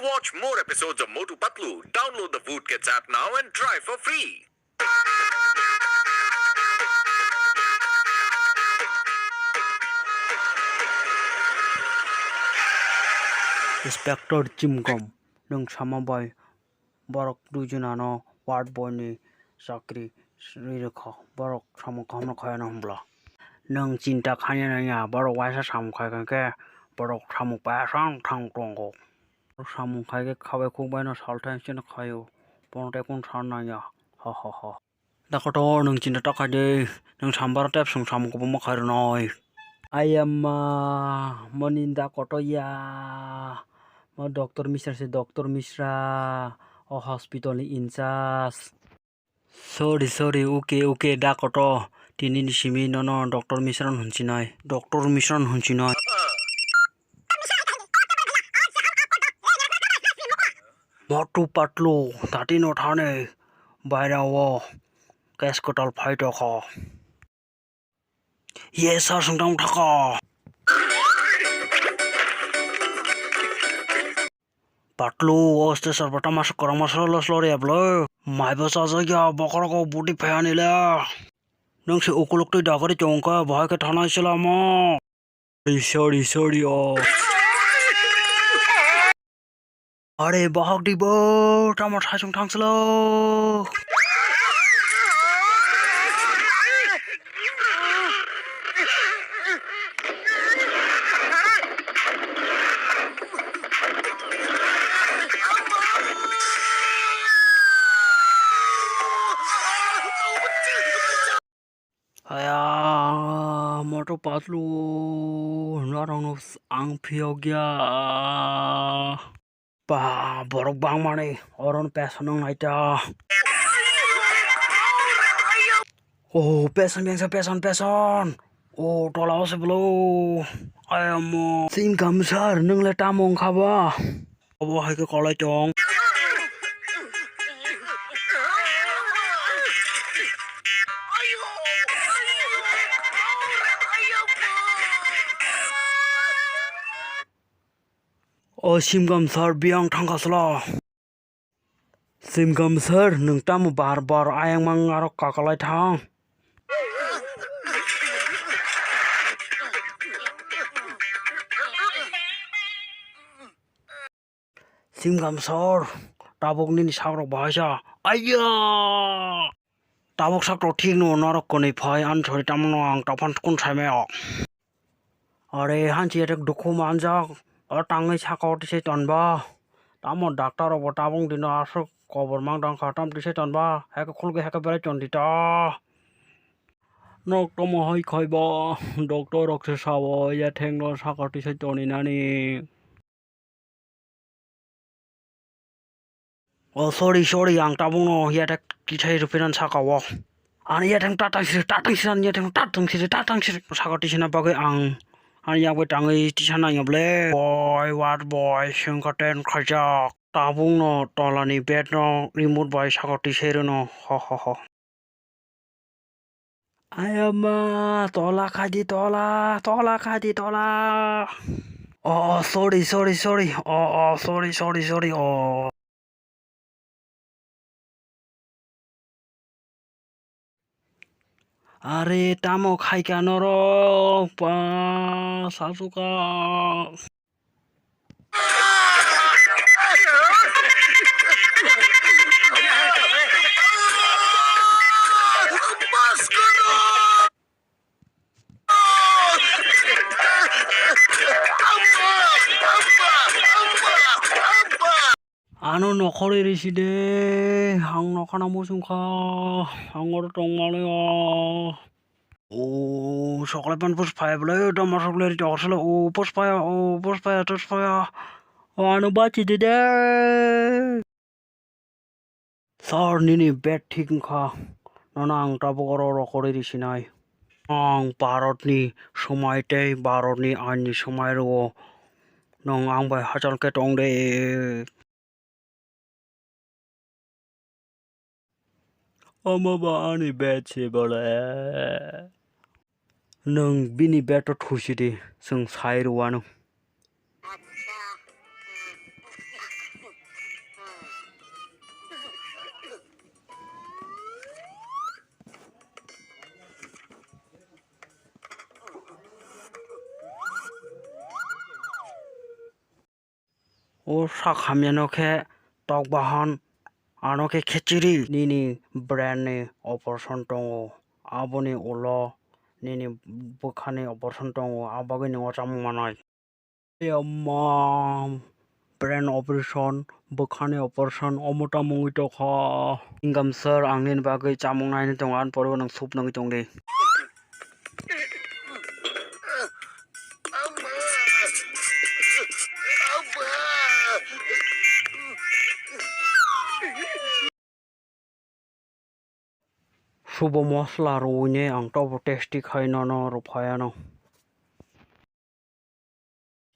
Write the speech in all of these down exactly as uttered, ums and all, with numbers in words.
Watch more episodes of Motu Patlu. Download the Voot Kids app now and try for free. Inspector Chimkom, nwng sama bai borok dui jonano ward boy ni chakri rwi rwkha. Borok samung kaham no khaya no hwnbla. Nwng chinta khanya nangya, borok waisa samung khai khe borok samung paya sang thang tongo. Samung khai khe khabai khukbai no sal thai chino khaio. Bono tei kunu san nangya. Ha ha ha. Da kotor nwng chinta ta khai de. Nwng sambar tei swng samung kwbangma khai rwnai. Ayama, moni da kotor ya. Mo Doctor Misra se, Doctor Misra. O hospital ni in charge. Sorry, sorry, okay, okay, da kotor. Tini ni simi nono Doctor Misra hwn sinai. Doctor Misra hwn sinai. Motu Patlu, tati no thani. Baira o. Case kwtal phai tokha. Yes, sir, swngthang thaka. Patlu, o stage sir, bata masa kwrwngma solo solo rwya bwlwi. Maibo chajak ya, bokhorok o budi phai ani le. Nwng se ukuluk twi dagari tongkha, bahai khe thanai se lama. Sorry, sorry, sorry, o. Are, bohok di bo, tamo thasung thangslo. Aya, Motu Patlu, norokno ang phiyok ya. Ba, borok bangmani, oro no peson wng nai ta. Oh, peson, peson, peson, peson. Oh, tola o se bolo. Ayamo. Singkam sir, nwng le tamo wngkha ba? Obo hai khe kolai tong. O Simgam sir, biyang thangkha sla. Simgam sir, nwng tamo bar bar ayang mang aro kakalai thang? Simgam sir, tabuk nini sakrok bahai sa. Aiya! Tabuk sakrok thik no norok kwnwi phai, ani thori tamo no ang taphang kun sai maya. Are hanchi etek dukhu manjak, o tangwi saka o tisai tonba. Tamo doctor rok bo tabuk dino aswk kobor mang tang kha, tam tisai tonba, heke khulgwi heke berai tondi ta. Nok tomo hai khaiba, doctor rok se sabo, ya thengno saka tisai toni nani. Oh, sorry, sorry, ang tabukno yatek tisai rwphinani saka o. Ani yatheng tatang siri, tatang siri, ani yatheng tatang siri, tatang siri. Saka tisana bagwi ang ani yak bai tangwi tisa nangya ble. Boy, what boy, sengkha ten khaijak. Tabukno tolani bed no remote bai saka tisai rwno. Ho, ho, ho. Ayama, tola khaidi, tola, tola khaidi, tola. Oh, oh, sorry, sorry, sorry. Oh, oh, sorry, sorry, sorry. Oh. Are, tamo khaika norok, pa, sasuka. Ano nokhorwi risi de, ang nokhana muchungkha, ang oro tongmani o. O, chocolate pan puspaya bwle, dama chocolate riti orsalo. O, puspaya, o, puspaya, puspaya. O, ano bachi de de. Sir, nini bed thik wngkha. Nono ang tabuk oro rokorwi risinai. Ang Bharatni swmai tei Bharatni ainni swmai rwo. Nwng ang bai hachal khe tong de. Omo bo ani bed se bole. Nwng bini bed o thusi di, chwng sai rw anw. O sak hamyano khe tok bahan, ano khe khichiri. Nini brain ni operation tongo, aboni ulo nini bwkhani operation tongo, a bagwi nwng o chamung manai. Yamma, brain operation, bwkhani operation, omo tamo wngwi tokha. Singam sir, ang nini bagwi chamung nainwi tongo, ani pore bo nwng soup nangwi tongdi. Subo mosla rwui ne ang tobo tasty khai nono rwphai ano.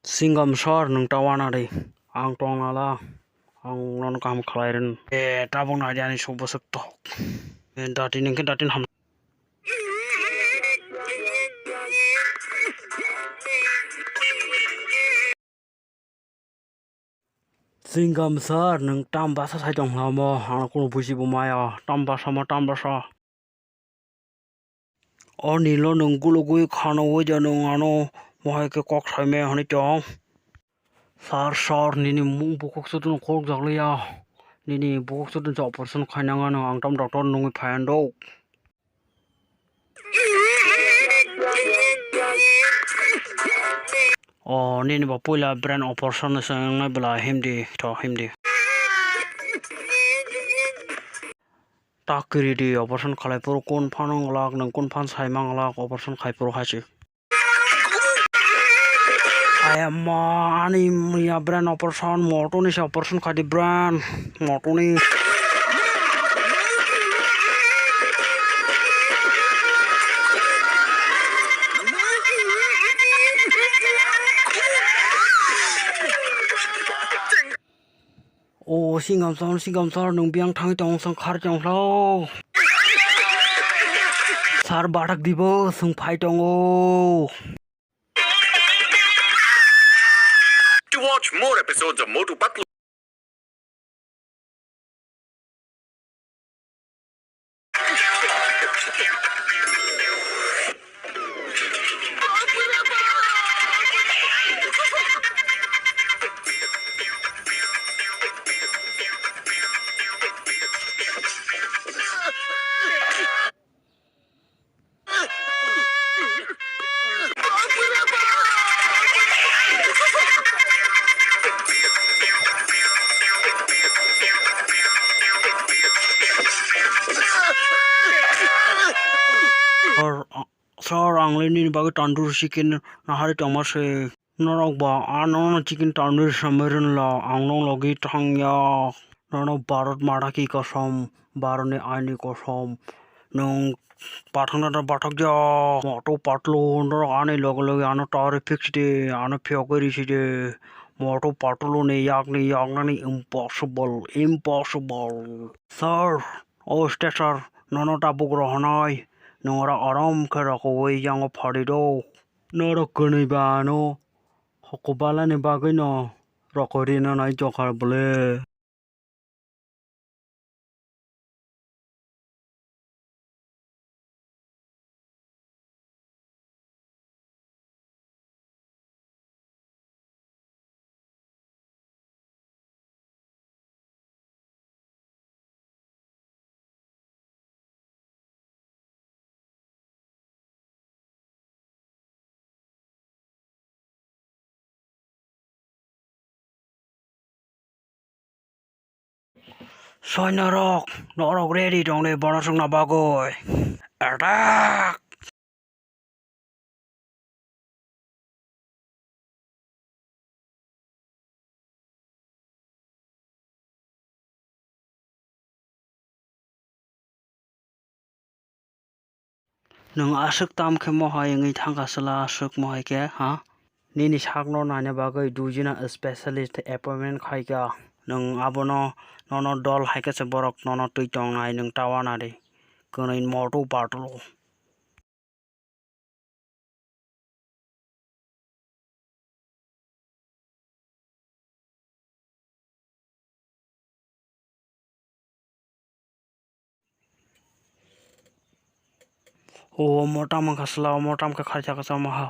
Singam sir, nwng ta wana di. Ang tong nala. Ang nono kaham khlai rwno. E, tabuk nai di ani subo swk tok. E, dati nwng khe dati ham. Singam sir, nwng tam basa sai tong hwnla omo, ano kunu buji bo maya, tam basa ma, tam basa. O nilo nwng gulugwi khano oi ja nwng ano mohai khe kok sai maya hwnwi tong. Sir, sir, nini mung bukhuk sotwno khorokjak liya, nini bukhuk sotwno se operation khainang ano, ang tam doctor nungwi phai ando. O, nini bo puila brain operation se wngnai bwla, himdi, tho, himdi. Ta kwrwi di, operation khlai phuru kun phano wng glak, nwng kun phan sai man glak, operation khai phuru hachi. Ayamma, ani ya brain operation, moto ni se operation khai di brain, moto ni. O Singamsor, Singamsor, nwng biyang thangwi tong, chwng khar tong hlo. Sir bathak dibo, chwng phai tongo. To watch more episodes of Motu Patlu. Sir, ang le nini bagwi tandoori chicken nahari tongma se. Norok ba a nono chicken tandoori samwi rwna la, ang nokno logi thangya. Nono Bharat Mata ki kasam, Bharat ni aini kasam. Nwng pathakna da pathakya. Motu Patlu, norok ani loge loge ano tari fix de, ano phiyogwi risi de. Motu Patlu ni yakni yaknani impossible, impossible. Sir, o state sir, nono tabuk rohonai, nwng oro aram khe rokogwi yango phari do. Norok kwnwi ba ano hokobalani bagwino rokoi rina nai jokha bole. Soinorok, norok ready tong de borok chwngna bagwi. Attack! Nwng aswk tam khe mohai wngwi thangkha chwla aswk mohai khe, ha? Nini sakno naina bagwi dujina specialist appointment khaikha. Nwng abono, nono dol hai khe se borok nono twi tongnai, nwng ta wana di. Kwnwi motu patlu. O motam wngkha chwla, o motam khe kharsa khe chama ha.